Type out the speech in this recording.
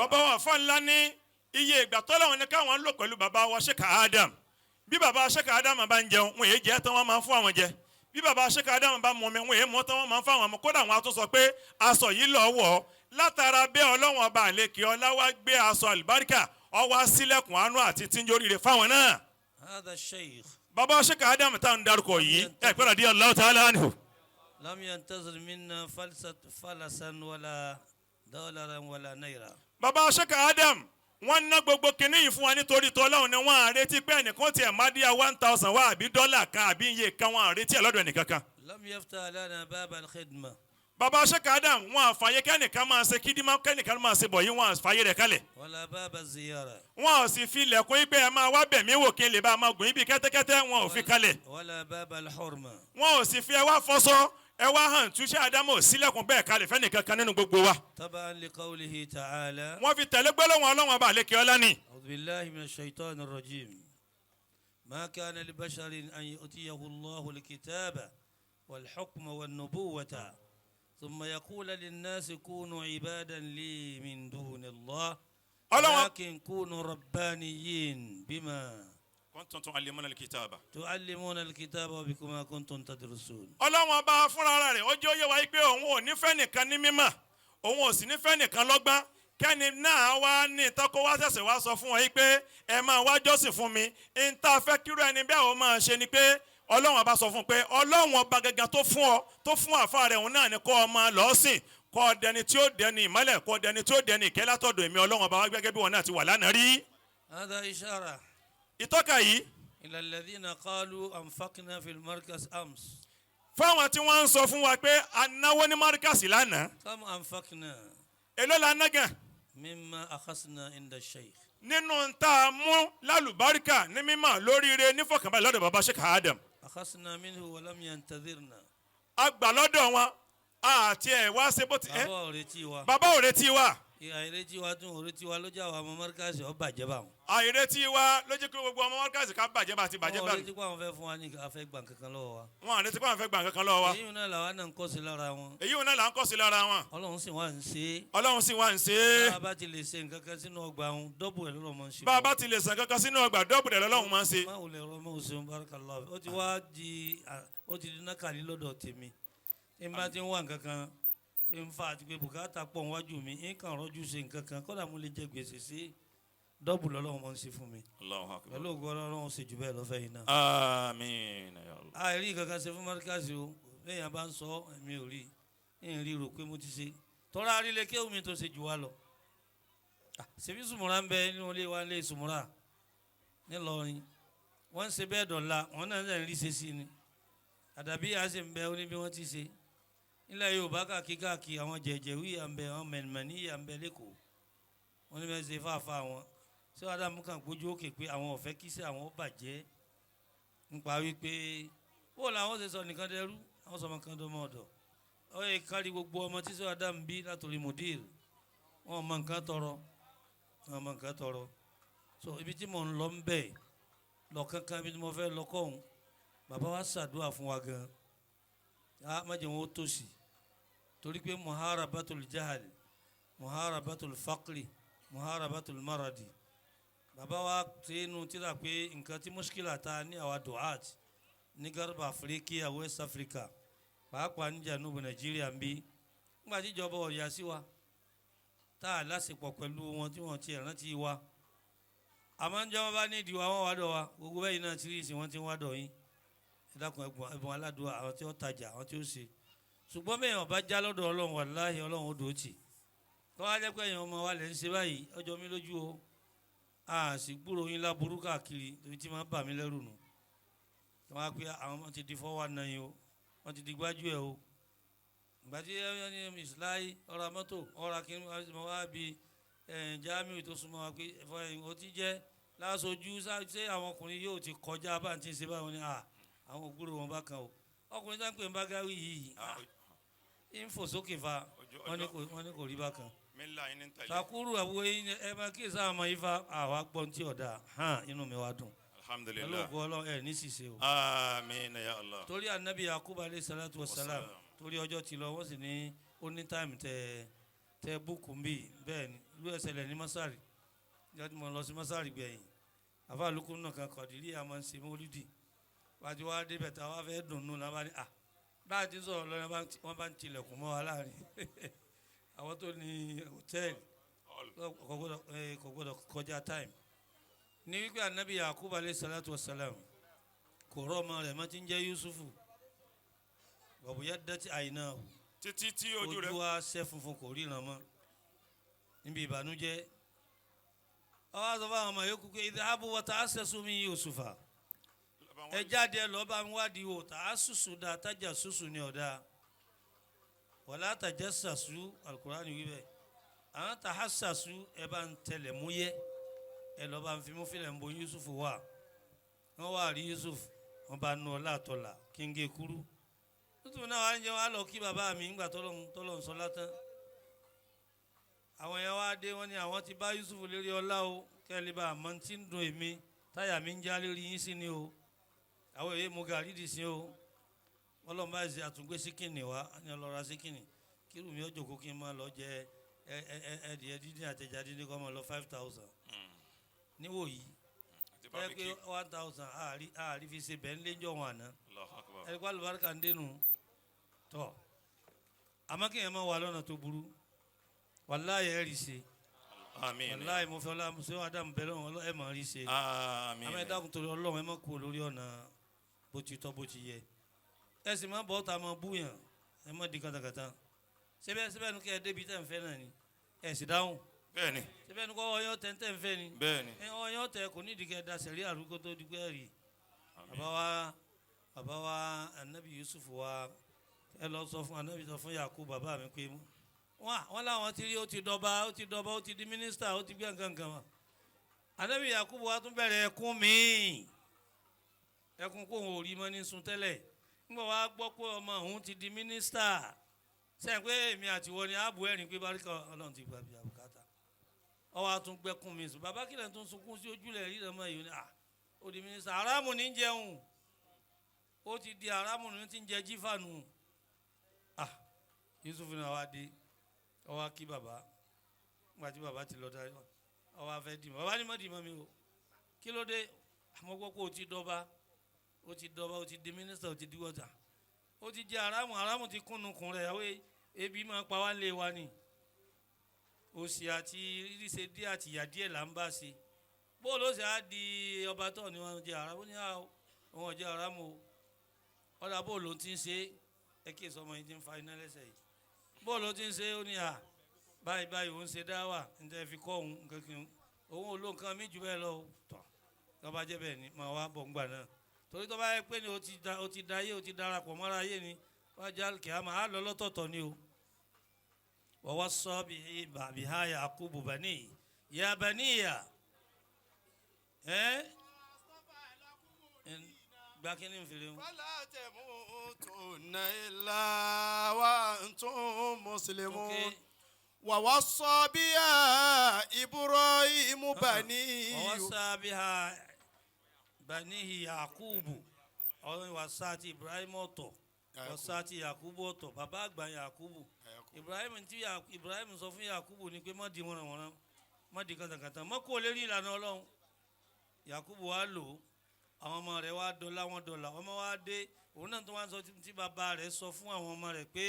Bàbá wa àfa ńlá ní iye ìgbà tọ́lọ́run ní káwọn lò pẹ̀lú bàbá wa Sheikh Adam. Bí bàbá Sheikh Adam bá ń jẹun, wọn èyí jẹ́ tán, wọ́n máa ń fún àwọn jẹ. Bí bàbá Sheikh Adam bá mú mi, wọn èyí mú tán, wọ́n máa ń fún àwọn ọmọ. Kódà wọn á tún sọ pé aṣọ yìí lọ wọ̀ ọ́. Látara bẹ́ẹ̀, Ọlọ́wọ́n ọba àlekè ọlá wá gbé aṣọ àlùbáríkà ọwọ́ sílẹ̀kùn àánú àti tíńjóríire fáwọn náà. هذا الشيخ Bàbá Sheikh Adam táwọn dárúkọ yìí ẹ pẹ́ رضي الله تعالى عنه. لم ينتظر منا فلسة فلسا ولا دولارا ولا نيرا. Bàbá Sheikh Adam, wọ́n ná gbogbo kinní yìí fún wa nítorí tọ́lọ́run ni. Wọ́n á retí pé ẹnìkan tiẹ̀ má díà 1,000 wá àbí dọ́là kan àbí iye kan, wọ́n á retí ẹ̀ lọ́dọ̀ ẹnìkan kan. لم يفتح لنا باب الخدمة. Bàbá Sheikh Adam, wọ́n á fàyè kẹ́nìkan máa ṣe kídímà, kẹ́nìkan máa ṣe bọ̀ yìí, wọ́n á fàyè rẹ̀ kalẹ̀. ولا باب الزيارة. Wọ́n ò sì fi ilẹ̀kùn yín pé ẹ máa wá bẹ̀ mí wò kí n lè bá a máa gùn yín bí kẹ́tẹ́kẹ́tẹ́, wọn ò fi kalẹ̀. ولا باب الحرمة. Wọn ò sì fi ẹ wá fọṣọ, ẹ wá hàn túṣe àdámọ̀ sílẹ̀kùn bẹ́ẹ̀ kalẹ̀ fẹ́nìkan kan nínú gbogbo wa. تبعا لقوله تعالى. Wọ́n fi tẹ̀lé gbólóhùn Ọlọ́run ọba àlekè ọlá ni. أعوذ بالله من الشيطان الرجيم. ما كان لبشر أن يؤتيه الله الكتاب والحكم والنبوة ثم يقول للناس كونوا عبادا لي من دون الله Ọlọ́run ولكن كونوا ربانيين بما كنتم تعلمون الكتاب. تعلمون الكتاب وبما كنتم تدرسون. Ọlọ́run ọba fúnra rẹ̀ ó jẹ́ ó yé wa pé òun ò nífẹ̀ẹ́ nìkan ní mímọ̀, òun ò sì nífẹ̀ẹ́ nìkan lọ́gbọ́n, kẹ́ni náà wá ní tọ́kọ wá ṣẹ̀ṣẹ̀ wá sọ fún wọn yìí pé ẹ máa wá jọ́sìn fún mi. N tá a fẹ́ kírú ẹni bẹ́ẹ̀ ó máa ṣe ni pé Ọlọ́run ọba sọ fún un pé Ọlọ́run ọba gangan tó fún ọ, tó fún àfa rẹ̀, òun náà ni kọ́ ọ máa lọ́ọ́ sìn, kọ́ ọ dẹni tí ó dẹni ìmọ́lẹ̀, kọ́ ọ dẹni tí ó dẹni ìkẹ́ látọ̀dọ̀ èmi Ọlọ́run ọba wá, gẹ́gẹ́ bí wọn náà ti wà lánàá rí. هذا إشارة Ìtọ́ka yìí إلى الذين قالوا أنفقنا في المركز أمس. fáwọn tí wọ́n ń sọ fún wa pé anáwó ní márkàsì lánàá. كم أنفقنا؟ Èló la ná gan? مما أخذنا عند الشيخ. Nínú tá a mú lálùbáríkà ní mímọ̀ lóríire nífọ̀kànbalẹ̀ lọ́dọ̀ baba Sheikh Adam. أخذنا منه ولم ينتظرنا. A gbà lọ́dọ̀ wọn àti ẹ̀ wá ṣe bó ti ẹ́. Bàbá ò retí wa. Bàbá ò retí wa. Àìretí wa tún òretí wa ló jẹ́ àwọn ọmọ mọ́ríkàsì ó bàjẹ́ bá wọn. Àìretí wa ló jẹ́ kí gbogbo ọmọ mọ́ríkàsì ká bàjẹ́ bá ti bàjẹ́ Wọn bá ò retí pé àwọn fẹ́ fún wa ní afẹ́ gbà kankan lọ́wọ́ wa. Wọn àretí pé àwọn fẹ́ gbà kankan lọ́wọ́ wa. Èyí náà làwa náà ń kọ́ sí lára wọn. Èyí wọn náà là ń kọ́ sí lára wọn. Ọlọ́run sì wá ń ṣe é. Ọlọ́run sì wá ń ṣe é. Bá a bá ti lè ṣe nǹkan kan sínú ọgbà wọn, double ẹ̀ lọ́rọ̀ máa ń ṣe. Bá a bá ti lè sàn kankan sínú ọgbà, double ẹ̀ lọ́lọ́run máa ń ṣe. Máa wulẹ̀ rọ mọ́ òṣèlú barakallah. Ó ti wá di, ó ti di nákàlí lọ́dọ̀ tèmi. Tí n bá ti ń wá nǹkan kan tí n fa àti pé bùkátà pọ̀ níwájú mi, n kàn rọ́jú ṣe nǹkan kan, kódà mo lè jẹ gbèsè sí, double lọ́lọ́run máa ń ṣe fún mi. Allahu akbar. Pẹ̀lú ògo Ọlọ́run ṣe jù bẹ́ẹ̀ lọ́fẹ̀ẹ́ yìí náà. Àmín ya Allah. Àìrí nǹkan kan ṣe fún mọ́ríkàsì o. Bẹ́ẹ̀ yẹn bá ń sọ, èmi ò rí ń rí rò pé mo ti ṣe tọ́ra arílẹ̀ kéwù mi tó ṣe jù wá lọ. Ah, ṣebí sùmùrà ń bẹ nínú ilé wa, ilé sùmùrà nílọrin, wọ́n ń ṣe bẹ́ẹ̀ dọ̀la, wọ́n náà ń rí ṣe sí ni. Àdàbí a sì ń bẹ ó ní bí wọ́n ti ṣe nílẹ̀ Yorùbá káàkiri káàkiri. Àwọn jẹ̀jẹ̀wí à ń bẹ, àwọn mẹ̀nìmẹ̀ní à ń bẹ lẹ́kọ̀ọ́, wọ́n ní bẹ́ẹ̀ ṣe fáfá wọn. Ṣé wàá dààmú kàn gbójú òkè pé àwọn ò fẹ́ kí sí àwọn ó bàjẹ́ nípa wípé bó làwọn ṣe sọ nìkan dẹrú, àwọn sọmọ kan dọmọ ọ̀dọ̀. Ó yẹ kárí gbogbo ọmọ tí sọ Adam bí látòrí mudir, wọn mọ nǹkan tọrọ, wọn mọ nǹkan tọrọ. So ibi tí mò ń lọ ń bẹ̀ lọ kankan, ibi tí mo fẹ́ lọ kọ́hún, bàbá wa ṣàdúrà fún wa gan. A má jẹ́ wọn ó tòṣì, torí pé محاربة الجهل، محاربة الفقر، محاربة المرض. Bàbá wa ṣe inú tíra pé nǹkan tí مشكلة ta ní àwa duat ní غرب أفريقيا, West Africa, pàápàá ní جنوب Nàìjíríà ń bí, nígbà tí ìjọba ọ̀yà sí wa tá a lásìpọ̀ pẹ̀lú wọn tí wọ́n ti rántí wa, àmọ́ ń jọba bá nídìí wa, wọ́n wá dọ̀ wa. Gbogbo bẹ́ẹ̀ náà tí ì sìn wọ́n ti ń wá dọ̀ yín. Ẹ dákun, ẹ̀bùn aládùúgbò, àwọn tí ó tajà, àwọn tí ó ṣe. Ṣùgbọ́n bẹ́ẹ̀ ọba já lọ́dọ̀ Ọlọ́run, wàláhì, Ọlọ́run ó dòó tì. Tọ́wọ́ á jẹ́ pé ẹ̀yin ọmọ wa lẹ̀ ń ṣe báyìí, ọjọ́ mi lójú o. A sì gbúròó yín láburú káàkiri, torí tí máa bà mí lẹ́rù nù. Tí wọ́n á pé àwọn ọmọ ti di 419 o, wọ́n ti di gbájú ẹ̀ o. Ìgbà tí ẹ ní ìsìláyé ọ̀rọ̀ mọ́tò ọ̀rọ̀ akínní wá bí Jamiu tó súnmọ́ wa pé ẹ̀fọ́ ò ti jẹ́ lásojú ṣé àwọn ọkùnrin yóò ti kọjá bá ń ti ṣe báwọn ni àwọn ògbúrò wọn bá kan o. Ọkùnrin tá ń pè ń bá gáwí yìí ń fò sókè fa, wọ́n ní kò rí bákan. Takuru àbúrò yín, ẹ máa kí sáà ọmọ yìí fa àwa gbọ́n tí ọ̀dà hàn, inú mi wá dùn. Alhamdulilah. Pẹ̀lú ògo Ọlọ́run, ẹ̀ ní ṣìṣe o. Àmín ya Allah. Torí anabi Yakubu عليه الصلاة والسلام, torí ọjọ́ ti lọ, wọ́n sì ní ó ní time tẹ tẹ búùkù ń bì bẹ́ẹ̀ ni. Irú ẹsẹ̀lẹ̀ ní Masari ìjọ tí mo lọ sí Masari gbẹ̀yìn, àfa àlùkò náà kan kọ̀dírí àmọ́ ń ṣe mọ́lídì wájú wa débẹ̀ tá a wá fẹ́ dùnnú la bá ní à bá a ti sọ̀rọ̀ lọ́nà wọ́n bá ń tilẹ̀kùn mọ́ wa láàrin àwọn tó ní hòtẹ́ẹ̀lì kò gbọ́dọ̀ kọjá time. Ní wípé anabi Yakubu alayhi salatu wa salam kò rọ́ ọmọ rẹ̀ mọ́ tí ń jẹ́ Yusufu, bàbúyá dẹ́tí àyìnà títí tí ojú rẹ̀ ojú wa ṣẹ́ funfun, kò ríran mọ́ níbi ìbànújẹ́. Ọwọ́ àti ọba àwọn ọmọ yòókù pé idhabu wa ta'assasu min Yusufa, ẹ jáde ẹ lọ́ọ́ bá ń wádìí wò. Ta'assusu da tajassusu ni ọ̀dà wala tajassasu, alukurani wí bẹ́ẹ̀. Àwọn tahassasu, ẹ bá ń tẹlẹ̀ mú yẹ, ẹ lọ́ọ́ bá ń fi mú filẹ̀ ń bo Yusuf wà. Wọ́n wá rí Yusuf, wọ́n bá nu ọlá àtọ̀là kí n gé kúrú tuntun náà. Wàá ń jẹun, wàá lọ kí bàbá mi ńgbà tọ́lọ̀ ń sọ látàn. Àwọn yẹn wá dé, wọ́n ní àwọn ti bá Yusuf lérí ọlá o, kẹ́lẹ́ bá àmọ́ tí ń dùn èmi, táyà mi ń já lérí yín sí ni o. Àwọn èyí mu gàrí dì sí o. Wọ́n lọ́n bá ṣe àtúngbé síkìnì wá ní ọlọ́ra síkìnì kírù mi ó jòkó kí n máa lọ jẹ ẹ ẹ ẹ ẹdìyẹ dídín àtẹjà dídín kọ́ máa lọ 5,000 níwò yìí. Àti Ẹ pé barbecue. 1,000 àárí fi ṣe bẹ́ẹ̀ ń léjọ́ wọn àná. Allahu Akbar. Ẹni kó alùbáríkà ń dénú tọ, àmọ́ kí èèyàn máa wà lọ́nà tó burú, wàláyé ẹ rí ṣe. Àmín. Wàláyé mo fẹ́ ọlá ṣé Adam bẹ̀rẹ̀ wọn, ẹ máa rí ṣe. Àmín. Àmọ́ ẹ dákun torí Ọlọ́run, ẹ má kú lórí ọ̀nà bó ti tọ́ bó ti yẹ. Ẹ sì má bọ́ ta máa búyàn, ẹ má di kàtàkàtà. Síbẹ̀ síbẹ̀ nu kẹ́ ẹ débi tẹ̀ ń fẹ́ náà ni ẹ sì dáhùn. Bẹ́ẹ̀ni. Síbẹ̀ nu kọ́ ọyọ́ tẹ̀ ń tẹ̀ ń fẹ́ ni. Bẹ́ẹ̀ni. Ẹ ọyọ́ tẹ kò ní ìdíkẹ́ da sẹ̀rí àrùkọ tó di pé ẹ rí. Àmín. Bàbá wa anabi Yusuf wa, ẹ lọ sọ fún anabi, sọ fún Yakub bàbá mi pé wọn làwọn ti rí, ó ti dọba, ó ti dọba, ó ti di mínísítà, ó ti gbé nǹkan kan wa. Anabi Yakub wa tún bẹ̀rẹ̀ ẹkún míì, ẹkún kó òun ò rí mọ́ ní sun tẹ́lẹ̀. Nígbà wa gbọ́ pé ọmọ òun ti di mínísítà, sẹ́yìn pé èmi àtiwọ́ ni ààbò ẹ̀rín pé báríkà Ọlọ́run ti gbàgbé àbùkátà. Ọwọ́ àtúngbẹ́kún mi sùn, bàbá kìlẹ̀ tó ń sunkún sí ojúlẹ̀ rí ọmọ yìí ni à ó di mínísítà, aráàmù ní jẹun, ó ti di aráàmù ní ti ń jẹ jífà nù. Ah, Yusuf náà wá dé, ó wá kí bàbá. Nígbà tí bàbá ti lọ darí, ó wá fẹ́ dìmọ̀. Bàbá ní má dìmọ̀ mi o, kí ló dé? Àmọ́ gbọ́ pé ó ti dọba, ó ti dọba, ó ti di mínísítà, ó ti di wọ́tà, ó ti jẹ aráàmù, aráàmù ti kúnnu kùn rẹ̀. Àwọn ebi máa pa wá lé wa ni, òsì àti ríṣe díẹ̀ àti ìyà díẹ̀ là ń bá ṣe. Bóòlù ó sì á di ọba tó ní wọn jẹ aráàmù ní àwọn òun ọjọ aráàmù o. Ọ̀dà bóòlù ó ti ń ṣe é, kí èso ọmọ yìí ti ń fa iná lẹ́sẹ̀ yìí, bóòlù ó ti ń ṣe é? Ó ní à báyìí báyìí òun ṣe dá wà níta fi kọ́ òun kankan, òun ò lo nǹkan mí jù bẹ́ẹ̀ lọ o. Tọ̀ tọ́ba jẹ́ bẹ́ẹ̀ ni màá wá bọ̀ ńgbà náà, torí tọ́ba yẹ pé ni o ti da ayé, o ti darapọ̀ mọ́ra ayé ni wájà kìá máa lọ lọ́tọ̀ọ̀tọ̀ ni o. ووصى بها يعقوب بنيه يا بني ẹ gba kí ni n fèrè wọn. فلا تموتن إلا وأنتم مسلمون. Okay. ووصى بها إبراهيم بنيه. ووصى بها بنيه يعقوب. Ọ̀rọ̀ wàsá ti Ibrahim ọ̀tọ̀, wàsá ti Yakubu ọ̀tọ̀. Bàbá àgbà Yakubu Ibrahim tí Ibrahim sọ fún Yakubu ni pé má di wọnàwọnà, má di kàtàkàtà, má kó lérí ìlànà Ọlọ́run. Yakubu wa lò ó, àwọn ọmọ rẹ̀ wá dọ́là, wọn dọ́là. Ọmọ wa dé, òun náà tó wá sọ tí bàbá rẹ̀ sọ fún àwọn ọmọ rẹ̀ pé.